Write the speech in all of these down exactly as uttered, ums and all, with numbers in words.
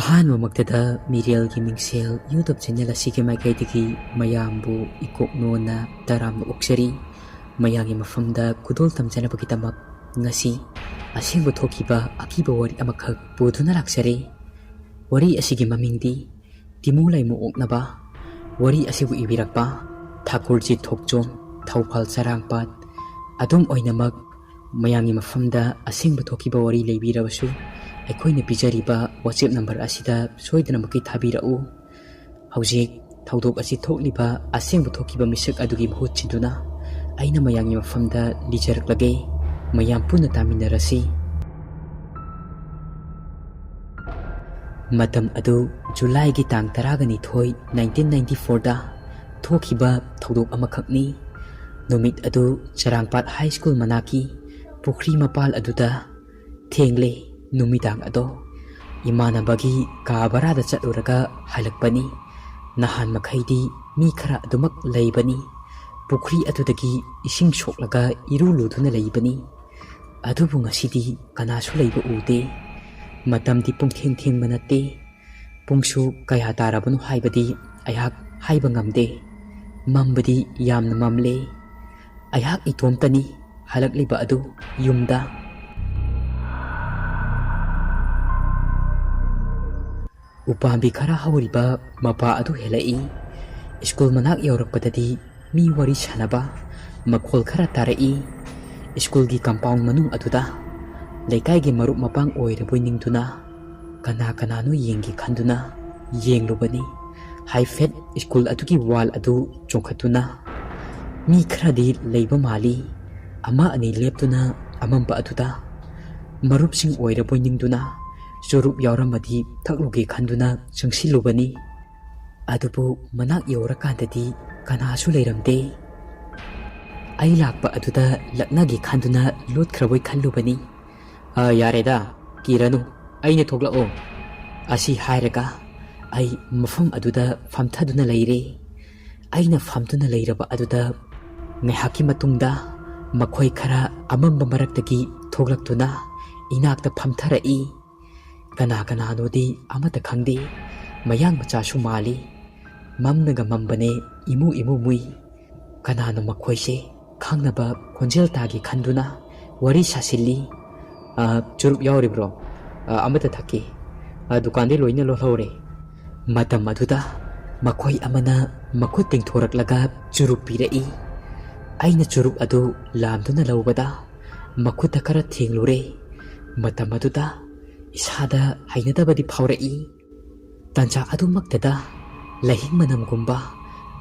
ꯑꯍꯥꯟꯕꯃꯛꯇꯗ ꯃꯤꯔꯦꯜꯒꯤ ꯃꯤꯡꯁꯦꯜ YouTube channel ꯑꯁꯤꯒꯤ ꯃꯥꯏꯀꯩꯗꯒꯤ ꯃꯌꯥꯝꯕꯨ ꯏꯀꯣꯛꯅꯣꯅ ꯇꯔꯥꯝꯅ ꯑꯣꯛꯆꯔꯤ꯫ ꯃꯌꯥꯝꯒꯤ ꯃꯐꯝꯗ ꯈꯨꯗꯣꯜ ꯇꯝꯖꯅꯕꯒꯤꯗꯃꯛ ꯉꯁꯤ ꯑꯁꯦꯡꯕ ꯊꯣꯛꯈꯤꯕ ꯑꯀꯤꯕ ꯋꯥꯔꯤ ꯑꯃꯈꯛ ꯄꯨꯗꯨꯅ ꯂꯥꯛꯆꯔꯦ꯫ ꯋꯥꯔꯤ ꯑꯁꯤꯒꯤ ꯃꯃꯤꯡꯗꯤ ꯇꯤꯃꯨ ꯂꯩꯃꯨ ꯑꯣꯛꯅꯕ꯫ ꯋꯥꯔꯤ ꯑꯁꯤꯕꯨ ꯏꯕꯤꯔꯛꯄ ꯊꯥꯀꯨꯔꯖꯤꯠ ꯊꯣꯛꯆꯣꯝ, ꯊꯧꯕꯥꯜ ꯆꯔꯥꯡꯄꯥꯠ꯫ ꯑꯗꯨꯝ ꯑꯣꯏꯅꯃꯛ ꯃꯌꯥꯝꯒꯤ ꯃꯐꯝꯗ ꯑꯁꯦꯡꯕ ꯊꯣꯛꯈꯤꯕ ꯋꯥꯔꯤ ꯂꯩꯕꯤꯔꯕꯁꯨ ꯑꯩꯈꯣꯏꯅ ꯄꯤꯖꯔꯤꯕ WhatsApp ꯅꯝꯕꯔ ꯑꯁꯤꯗ ꯁꯣꯏꯗꯅꯃꯛꯀꯤ ꯊꯥꯕꯤꯔꯛꯎ꯫ ꯍꯧꯖꯤꯛ ꯊꯧꯗꯣꯛ ꯑꯁꯤ ꯊꯣꯛꯂꯤꯕ ꯑꯁꯦꯡꯕ ꯊꯣꯛꯈꯤꯕ ꯃꯤꯁꯛ ꯑꯗꯨꯒꯤ ꯃꯍꯨꯠ ꯁꯤꯟꯗꯨꯅ ꯑꯩꯅ ꯃꯌꯥꯝꯒꯤ ꯃꯐꯝꯗ ꯂꯤꯖꯔꯛꯂꯒꯦ꯫ ꯃꯌꯥꯝ ꯄꯨꯟꯅ ꯇꯥꯃꯤꯟꯅꯔꯁꯤ꯫ ꯃꯇꯝ ꯑꯗꯨ ꯖꯨꯂꯥꯏꯒꯤ ꯇꯥꯡ ꯇꯔꯥꯒ ꯅꯤꯊꯣꯏ, nineteen ninety fourꯗ ꯊꯣꯛꯈꯤꯕ ꯊꯧꯗꯣꯛ ꯑꯃꯈꯛꯅꯤ꯫ ꯅꯨꯃꯤꯠ ꯑꯗꯨ ꯆꯔꯥꯡꯄꯥꯠ ꯍꯥꯏ ꯁ꯭ꯀꯨꯜ ꯃꯅꯥꯛꯀꯤ ꯄꯨꯈ꯭ꯔꯤ ꯃꯄꯥꯜ ꯑꯗꯨꯗ ꯊꯦꯡꯂꯦ꯫ ꯅꯨꯃꯤꯗꯥꯡ ꯑꯗꯣ ꯏꯃꯥꯟꯅꯕꯒꯤ ꯀꯥ ꯚꯔꯥꯗ ꯆꯠꯂꯨꯔꯒ ꯍꯜꯂꯛꯄꯅꯤ꯫ ꯅꯍꯥꯟ ꯃꯈꯩꯗꯤ ꯃꯤ ꯈꯔ ꯑꯗꯨꯃꯛ ꯂꯩꯕꯅꯤ꯫ ꯄꯨꯈ꯭ꯔꯤ ꯑꯗꯨꯗꯒꯤ ꯏꯁꯤꯡ ꯁꯣꯛꯂꯒ ꯏꯔꯨ ꯂꯨꯗꯨꯅ ꯂꯩꯕꯅꯤ꯫ ꯑꯗꯨꯕꯨ ꯉꯁꯤꯗꯤ ꯀꯅꯥꯁꯨ ꯂꯩꯕ ꯎꯗꯦ꯫ ꯃꯇꯝꯗꯤ ꯄꯨꯡꯊꯦꯡ ꯊꯦꯡꯕ ꯅꯠꯇꯦ꯫ ꯄꯨꯡꯁꯨ ꯀꯌꯥ ꯇꯥꯔꯕꯅꯣ ꯍꯥꯏꯕꯗꯤ ꯑꯩꯍꯥꯛ ꯍꯥꯏꯕ ꯉꯝꯗꯦ꯫ ꯃꯝꯕꯗꯤ ꯌꯥꯝꯅ ꯃꯝꯂꯦ꯫ ꯑꯩꯍꯥꯛ ꯏꯇꯣꯝꯇꯅꯤ ꯍꯜꯂꯛꯂꯤꯕ ꯑꯗꯨ ꯌꯨꯝꯗ꯫ ꯎꯄꯥꯝꯕꯤ ꯈꯔ ꯍꯧꯔꯤꯕ ꯃꯄꯥ ꯑꯗꯨ ꯍꯦꯜꯂꯛꯏ꯫ ꯁ꯭ꯀꯨꯜ ꯃꯅꯥꯛ ꯌꯧꯔꯛꯄꯗꯗꯤ ꯃꯤ ꯋꯥꯔꯤ ꯁꯥꯟꯅꯕ ꯃꯈꯣꯜ ꯈꯔ ꯇꯥꯔꯛꯏ꯫ ꯁ꯭ꯀꯨꯜꯒꯤ ꯀꯝꯄꯥꯎꯟ ꯃꯅꯨꯡ ꯑꯗꯨꯗ ꯂꯩꯀꯥꯏꯒꯤ ꯃꯔꯨꯞ ꯃꯄꯥꯡ ꯑꯣꯏꯔꯕꯣꯏ ꯅꯤꯡꯗꯨꯅ ꯀꯅꯥ ꯀꯅꯥꯅꯣ ꯌꯦꯡꯒꯦ ꯈꯟꯗꯨꯅ ꯌꯦꯡꯂꯨꯕꯅꯤ꯫ ꯍꯥꯏꯐꯦꯠ ꯁ꯭ꯀꯨꯜ ꯑꯗꯨꯒꯤ ꯋꯥꯜ ꯑꯗꯨ ꯆꯣꯡꯈꯠꯇꯨꯅ ꯃꯤ ꯈꯔꯗꯤ ꯂꯩꯕ ꯃꯥꯜꯂꯤ꯫ ꯑꯃ ꯑꯅꯤ ꯂꯦꯞꯇꯨꯅ ꯑꯃꯝꯕ ꯑꯗꯨꯗ ꯃꯔꯨꯞꯁꯤꯡ ꯑꯣꯏꯔꯕꯣꯏ ꯅꯤꯡꯗꯨꯅ ꯆꯨꯔꯨꯞ ꯌꯥꯎꯔꯝꯃꯗꯤ ꯊꯛꯂꯨꯒꯦ ꯈꯟꯗꯨꯅ ꯆꯪꯁꯤꯜꯂꯨꯕꯅꯤ꯫ ꯑꯗꯨꯕꯨ ꯃꯅꯥꯛ ꯌꯧꯔꯀꯥꯟꯗꯗꯤ ꯀꯅꯥꯁꯨ ꯂꯩꯔꯝꯗꯦ꯫ ꯑꯩ ꯂꯥꯛꯄ ꯑꯗꯨꯗ ꯂꯛꯅꯒꯦ ꯈꯟꯗꯨꯅ ꯂꯣꯠꯈ꯭ꯔꯕꯣꯏ ꯈꯜꯂꯨꯕꯅꯤ꯫ "ꯑ, ꯌꯥꯔꯦꯗ, ꯀꯤꯔꯅꯨ, ꯑꯩꯅ ꯊꯣꯛꯂꯛꯑꯣ" ꯑꯁꯤ ꯍꯥꯏꯔꯒ ꯑꯩ ꯃꯐꯝ ꯑꯗꯨꯗ ꯐꯝꯊꯗꯨꯅ ꯂꯩꯔꯦ꯫ ꯑꯩꯅ ꯐꯝꯗꯨꯅ ꯂꯩꯔꯕ ꯑꯗꯨꯗ ꯉꯥꯏꯍꯥꯛꯀꯤ ꯃꯇꯨꯡꯗ ꯃꯈꯣꯏ ꯈꯔ ꯑꯃꯝꯕ ꯃꯔꯛꯇꯒꯤ ꯊꯣꯛꯂꯛꯇꯨꯅ ꯏꯅꯥꯛꯇ ꯐꯝꯊꯔꯛꯏ꯫ ꯀꯅꯥ ꯀꯅꯥꯅꯣꯗꯤ ꯑꯃꯠꯇ ꯈꯪꯗꯦ꯫ ꯃꯌꯥꯡ ꯃꯆꯥꯁꯨ ꯃꯥꯜꯂꯤ꯫ ꯃꯝꯅꯒ ꯃꯝꯕꯅꯦ, ꯏꯃꯨ ꯏꯃꯨ ꯃꯨꯏ꯫ ꯀꯅꯥꯅꯣ ꯃꯈꯣꯏꯁꯦ? ꯈꯪꯅꯕ ꯈꯣꯟꯖꯦꯜ ꯇꯥꯒꯦ ꯈꯟꯗꯨꯅ ꯋꯥꯔꯤ ꯁꯥꯁꯤꯜꯂꯤ꯫ "ꯑ, ꯆꯨꯔꯨꯞ ꯌꯥꯎꯔꯤꯕ꯭ꯔꯣ? ꯑ, ꯑꯃꯠꯇ ꯊꯛꯀꯦ꯫ ꯑ, ꯗꯨꯀꯥꯟꯗꯤ ꯂꯣꯏꯅ ꯂꯣꯜꯍꯧꯔꯦ꯫" ꯃꯇꯝ ꯑꯗꯨꯗ ꯃꯈꯣꯏ ꯑꯃꯅ ꯃꯈꯨꯠ ꯇꯤꯡꯊꯣꯔꯛꯂꯒ ꯆꯨꯔꯨꯞ ꯄꯤꯔꯛꯏ꯫ ꯑꯩꯅ ꯆꯨꯔꯨꯞ ꯑꯗꯨ ꯂꯥꯝꯗꯨꯅ ꯂꯧꯕꯗ ꯃꯈꯨꯠꯇ ꯈꯔ ꯊꯦꯡꯂꯨꯔꯦ꯫ ꯃꯇꯝ ꯑꯗꯨꯗ ꯏꯁꯥꯗ ꯍꯩꯅꯗꯕꯗꯤ ꯐꯥꯎꯔꯛꯏ꯫ ꯇꯥꯟꯖꯥ ꯑꯗꯨꯃꯛꯇꯗ ꯂꯩꯍꯤꯡ ꯃꯅꯝꯒꯨꯝꯕ,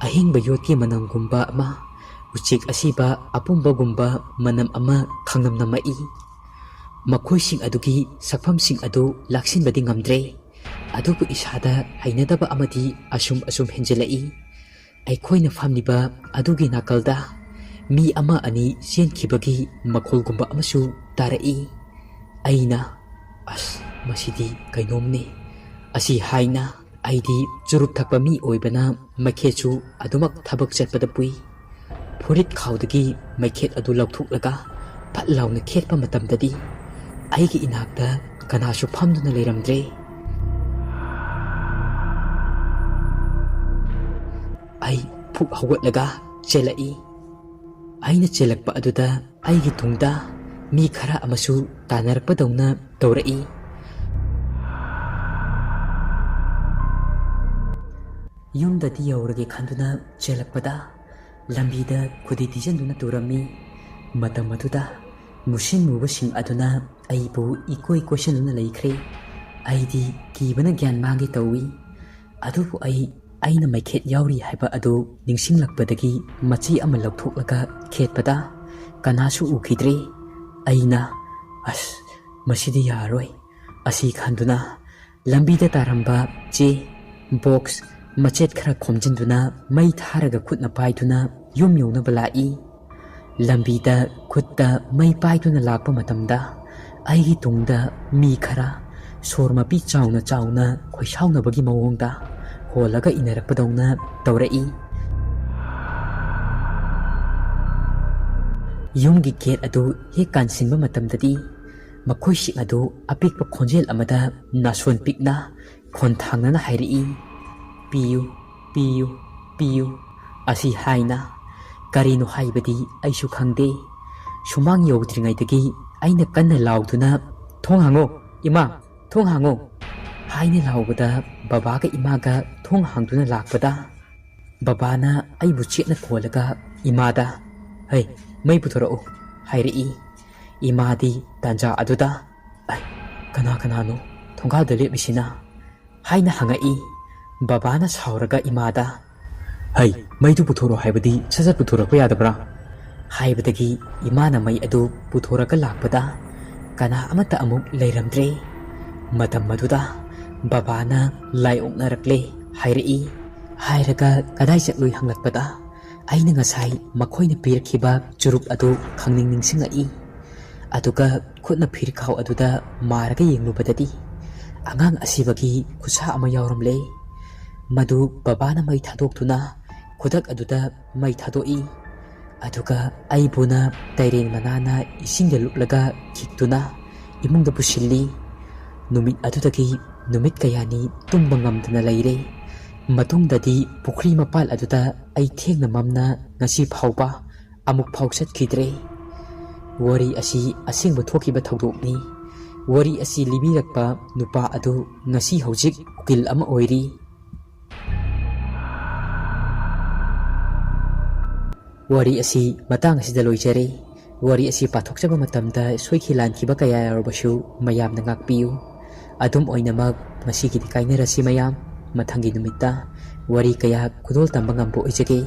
ꯑꯍꯤꯡꯕ ꯌꯣꯠꯀꯤ ꯃꯅꯝꯒꯨꯝꯕ ꯑꯃ, ꯎꯆꯦꯛ ꯑꯁꯤꯕ ꯑꯄꯨꯝꯕꯒꯨꯝꯕ ꯃꯅꯝ ꯑꯃ ꯈꯪꯅꯝ ꯅꯝꯃꯛꯏ꯫ ꯃꯈꯣꯏꯁꯤꯡ ꯑꯗꯨꯒꯤ ꯁꯛꯐꯝꯁꯤꯡ ꯑꯗꯨ ꯂꯥꯛꯁꯤꯟꯕꯗꯤ ꯉꯝꯗ꯭ꯔꯦ, ꯑꯗꯨꯕꯨ ꯏꯁꯥꯗ ꯍꯩꯅꯗꯕ ꯑꯃꯗꯤ ꯑꯁꯨꯝ ꯑꯁꯨꯝ ꯍꯦꯟꯖꯤꯜꯂꯛꯏ꯫ ꯑꯩꯈꯣꯏꯅ ꯐꯝꯂꯤꯕ ꯑꯗꯨꯒꯤ ꯅꯥꯀꯜꯗ ꯃꯤ ꯑꯃ ꯑꯅꯤ ꯆꯦꯟꯈꯤꯕꯒꯤ ꯃꯈꯣꯜꯒꯨꯝꯕ ꯑꯃꯁꯨ ꯇꯥꯔꯛꯏ꯫ ꯑꯩꯅ, "ꯑꯁ, ꯃꯁꯤꯗꯤ ꯀꯩꯅꯣꯝꯅꯤ" ꯑꯁꯤ ꯍꯥꯏꯅ, ꯑꯩꯗꯤ ꯆꯨꯔꯨꯞ ꯊꯛꯄ ꯃꯤ ꯑꯣꯏꯕꯅ ꯃꯩꯈꯦꯠꯁꯨ ꯑꯗꯨꯃꯛ ꯊꯕꯛ ꯆꯠꯄꯗ ꯄꯨꯏ꯫ ꯐꯨꯔꯤꯠ ꯈꯥꯎꯗꯒꯤ ꯃꯩꯈꯦꯠ ꯑꯗꯨ ꯂꯧꯊꯣꯛꯂꯒ ꯐꯠ ꯂꯥꯎꯅ ꯈꯦꯠꯄ ꯃꯇꯝꯗꯗꯤ ꯑꯩꯒꯤ ꯏꯅꯥꯛꯇ ꯀꯅꯥꯁꯨ ꯐꯝꯗꯨꯅ ꯂꯩꯔꯝꯗ꯭ꯔꯦ꯫ ꯑꯩ ꯐꯨꯛ ꯍꯧꯒꯠꯂꯒ ꯆꯦꯜꯂꯛꯏ꯫ ꯑꯩꯅ ꯆꯦꯜꯂꯛꯄ ꯑꯗꯨꯗ ꯑꯩꯒꯤ ꯇꯨꯡꯗ ꯃꯤ ꯈꯔ ꯑꯃꯁꯨ ꯇꯥꯟꯅꯔꯛꯄꯗꯧꯅ ꯇꯧꯔꯛꯏ꯫ ꯌꯨꯝꯗꯗꯤ ꯌꯧꯔꯒꯦ ꯈꯟꯗꯨꯅ ꯆꯦꯜꯂꯛꯄꯗ ꯂꯝꯕꯤꯗ ꯈꯨꯗꯤ ꯊꯤꯖꯤꯟꯗꯨꯅ ꯇꯨꯔꯝꯃꯤ꯫ ꯃꯇꯝ ꯑꯗꯨꯗ ꯃꯨꯁꯤꯟ ꯃꯨꯕꯁꯤꯡ ꯑꯗꯨꯅ ꯑꯩꯕꯨ ꯏꯀꯣꯏ ꯀꯣꯏꯁꯤꯟꯗꯨꯅ ꯂꯩꯈ꯭ꯔꯦ꯫ ꯑꯩꯗꯤ ꯀꯤꯕꯅ ꯒ꯭ꯌꯥꯟ ꯃꯥꯡꯒꯦ ꯇꯧꯏ꯫ ꯑꯗꯨꯕꯨ ꯑꯩ, ꯑꯩꯅ ꯃꯩꯈꯦꯠ ꯌꯥꯎꯔꯤ ꯍꯥꯏꯕ ꯑꯗꯨ ꯅꯤꯡꯁꯤꯡꯂꯛꯄꯗꯒꯤ ꯃꯆꯦ ꯑꯃ ꯂꯧꯊꯣꯛꯂꯒ ꯈꯦꯠꯄꯗ ꯀꯅꯥꯁꯨ ꯎꯈꯤꯗ꯭ꯔꯦ꯫ ꯑꯩꯅ, "ꯑꯁ, ꯃꯁꯤꯗꯤ ꯌꯥꯔꯔꯣꯏ" ꯑꯁꯤ ꯈꯟꯗꯨꯅ ꯂꯝꯕꯤꯗ ꯇꯥꯔꯝꯕ ꯆꯦ, ꯕꯣꯛꯁ, ꯃꯆꯦꯠ ꯈꯔ ꯈꯣꯝꯖꯤꯟꯗꯨꯅ ꯃꯩ ꯊꯥꯔꯒ ꯈꯨꯠꯅ ꯄꯥꯏꯗꯨꯅ ꯌꯨꯝ ꯌꯧꯅꯕ ꯂꯥꯛꯏ꯫ ꯂꯝꯕꯤꯗ ꯈꯨꯠꯇ ꯃꯩ ꯄꯥꯏꯗꯨꯅ ꯂꯥꯛꯄ ꯃꯇꯝꯗ ꯑꯩꯒꯤ ꯇꯨꯡꯗ ꯃꯤ ꯈꯔ ꯁꯣꯔ ꯃꯄꯤ ꯆꯥꯎꯅ ꯆꯥꯎꯅ ꯈꯣꯏꯁꯥꯎꯅꯕꯒꯤ ꯃꯑꯣꯡꯗ ꯍꯣꯜꯂꯒ ꯏꯟꯅꯔꯛꯄꯗꯧꯅ ꯇꯧꯔꯛꯏ꯫ ꯌꯨꯝꯒꯤ ꯒꯦꯠ ꯑꯗꯨ ꯍꯦꯛ ꯀꯥꯟꯁꯤꯟꯕ ꯃꯇꯝꯗꯗꯤ ꯃꯈꯣꯏꯁꯤꯡ ꯑꯗꯨ ꯑꯄꯤꯛꯄ ꯈꯣꯟꯖꯦꯜ ꯑꯃꯗ ꯅꯥꯁꯣꯟ ꯄꯤꯛꯅ ꯈꯣꯟꯊꯥꯡꯅꯅ ꯍꯥꯏꯔꯛꯏ, "ꯄꯤꯌꯨ, ꯄꯤꯌꯨ, ꯄꯤꯌꯨ" ꯑꯁꯤ ꯍꯥꯏꯅ꯫ ꯀꯔꯤꯅꯣ ꯍꯥꯏꯕꯗꯤ ꯑꯩꯁꯨ ꯈꯪꯗꯦ꯫ ꯁꯨꯃꯥꯡ ꯌꯧꯗ꯭ꯔꯤꯉꯩꯗꯒꯤ ꯑꯩꯅ ꯀꯟꯅ ꯂꯥꯎꯗꯨꯅ, "ꯊꯣꯡ ꯍꯥꯡꯉꯣ, ꯏꯃꯥ, ꯊꯣꯡ ꯍꯥꯡꯉꯣ" ꯍꯥꯏꯅ ꯂꯥꯎꯕꯗ ꯕꯕꯥꯒ ꯏꯃꯥꯒ ꯊꯣꯡ ꯍꯥꯡꯗꯨꯅ ꯂꯥꯛꯄꯗ, ꯕꯕꯥꯅ ꯑꯩꯕꯨ ꯆꯦꯠꯅ ꯀꯣꯜꯂꯒ ꯏꯃꯥꯗ, "ꯍꯩ, ꯃꯩ ꯄꯨꯊꯣꯔꯛꯎ" ꯍꯥꯏꯔꯛꯏ꯫ ꯏꯃꯥꯗꯤ ꯇꯥꯟꯖꯥ ꯑꯗꯨꯗ, "ꯑꯩ, ꯀꯅꯥ ꯀꯅꯥꯅꯣ ꯊꯣꯡꯒꯥꯜꯗ ꯂꯦꯞꯂꯤꯁꯤꯅ?" ꯍꯥꯏꯅ ꯍꯪꯉꯛꯏ꯫ ꯕꯕꯥꯅ ꯁꯥꯎꯔꯒ ꯏꯃꯥꯗ, "ꯍꯩ, ꯃꯩꯗꯨ ꯄꯨꯊꯣꯔꯛꯑꯣ ꯍꯥꯏꯕꯗꯤ ꯁꯠ ꯁꯠ ꯄꯨꯊꯣꯔꯛꯄ ꯌꯥꯗꯕ꯭ꯔꯥ?" ꯍꯥꯏꯕꯗꯒꯤ ꯏꯃꯥꯅ ꯃꯩ ꯑꯗꯨ ꯄꯨꯊꯣꯔꯒ ꯂꯥꯛꯄꯗ ꯀꯅꯥ ꯑꯃꯠꯇ ꯑꯃꯨꯛ ꯂꯩꯔꯝꯗ꯭ꯔꯦ꯫ ꯃꯇꯝ ꯑꯗꯨꯗ ꯕꯕꯥꯅ ꯂꯥꯏ ꯑꯣꯛꯅꯔꯛꯂꯦ ꯍꯥꯏꯔꯛꯏ꯫ ꯍꯥꯏꯔꯒ ꯀꯗꯥꯏ ꯆꯠꯂꯨꯏ ꯍꯪꯂꯛꯄꯗ ꯑꯩꯅ ꯉꯁꯥꯏ ꯃꯈꯣꯏꯅ ꯄꯤꯔꯛꯈꯤꯕ ꯆꯨꯔꯨꯞ ꯑꯗꯨ ꯈꯪꯅꯤꯡ ꯅꯤꯡꯁꯤꯡꯉꯛꯏ꯫ ꯑꯗꯨꯒ ꯈꯨꯠꯅ ꯐꯤꯔꯈꯥꯎ ꯑꯗꯨꯗ ꯃꯥꯔꯒ ꯌꯦꯡꯂꯨꯕꯗꯗꯤ ꯑꯉꯥꯡ ꯑꯁꯤꯕꯒꯤ ꯈꯨꯠꯁꯥ ꯑꯃ ꯌꯥꯎꯔꯝꯂꯦ꯫ ꯃꯗꯨ ꯕꯕꯥꯅ ꯃꯩ ꯊꯥꯗꯣꯛꯇꯨꯅ ꯈꯨꯗꯛ ꯑꯗꯨꯗ ꯃꯩ ꯊꯥꯗꯣꯛꯏ꯫ ꯑꯗꯨꯒ ꯑꯩꯕꯨꯅ ꯇꯩꯔꯦꯟ ꯃꯅꯥꯅ ꯏꯁꯤꯡꯗ ꯂꯨꯞꯂꯒ ꯈꯤꯛꯇꯨꯅ ꯏꯃꯨꯡꯗ ꯄꯨꯁꯤꯜꯂꯤ꯫ ꯅꯨꯃꯤꯠ ꯑꯗꯨꯗꯒꯤ ꯅꯨꯃꯤꯠ ꯀꯌꯥꯅꯤ ꯇꯨꯝꯕ ꯉꯝꯗꯅ ꯂꯩꯔꯦ꯫ ꯃꯇꯨꯡꯗꯗꯤ ꯄꯨꯈ꯭ꯔꯤ ꯃꯄꯥꯜ ꯑꯗꯨꯗ ꯑꯩ ꯊꯦꯡꯅ ꯃꯝꯅ ꯉꯁꯤ ꯐꯥꯎꯕ ꯑꯃꯨꯛ ꯐꯥꯎ ꯆꯠꯈꯤꯗ꯭ꯔꯦ꯫ ꯋꯥꯔꯤ ꯑꯁꯤ ꯑꯁꯦꯡꯕ ꯊꯣꯛꯈꯤꯕ ꯊꯧꯗꯣꯛꯅꯤ꯫ ꯋꯥꯔꯤ ꯑꯁꯤ ꯂꯤꯕꯤꯔꯛꯄ ꯅꯨꯄꯥ ꯑꯗꯨ ꯉꯁꯤ ꯍꯧꯖꯤꯛ ꯎꯀꯤꯜ ꯑꯃ ꯑꯣꯏꯔꯤ꯫ ꯋꯥꯔꯤ ꯑꯁꯤ ꯃꯇꯥꯡ ꯑꯁꯤꯗ ꯂꯣꯏꯖꯔꯦ꯫ ꯋꯥꯔꯤ ꯑꯁꯤ ꯄꯥꯊꯣꯛꯆꯕ ꯃꯇꯝꯗ ꯁꯣꯏꯈꯤ ꯂꯥꯟꯈꯤꯕ ꯀꯌꯥ ꯌꯥꯎꯔꯕꯁꯨ ꯃꯌꯥꯝꯅ ꯉꯥꯛꯄꯤꯌꯨ꯫ ꯑꯗꯨꯝ ꯑꯣꯏꯅꯃꯛ, ꯉꯁꯤꯒꯤꯗꯤ ꯀꯥꯏꯅꯔꯁꯤ ꯃꯌꯥꯝ꯫ ꯃꯊꯪꯒꯤ ꯅꯨꯃꯤꯠꯇ ꯋꯥꯔꯤ ꯀꯌꯥ ꯈꯨꯗꯣꯜ ꯇꯝꯕ ꯉꯝꯕ ꯑꯣꯏꯖꯒꯦ꯫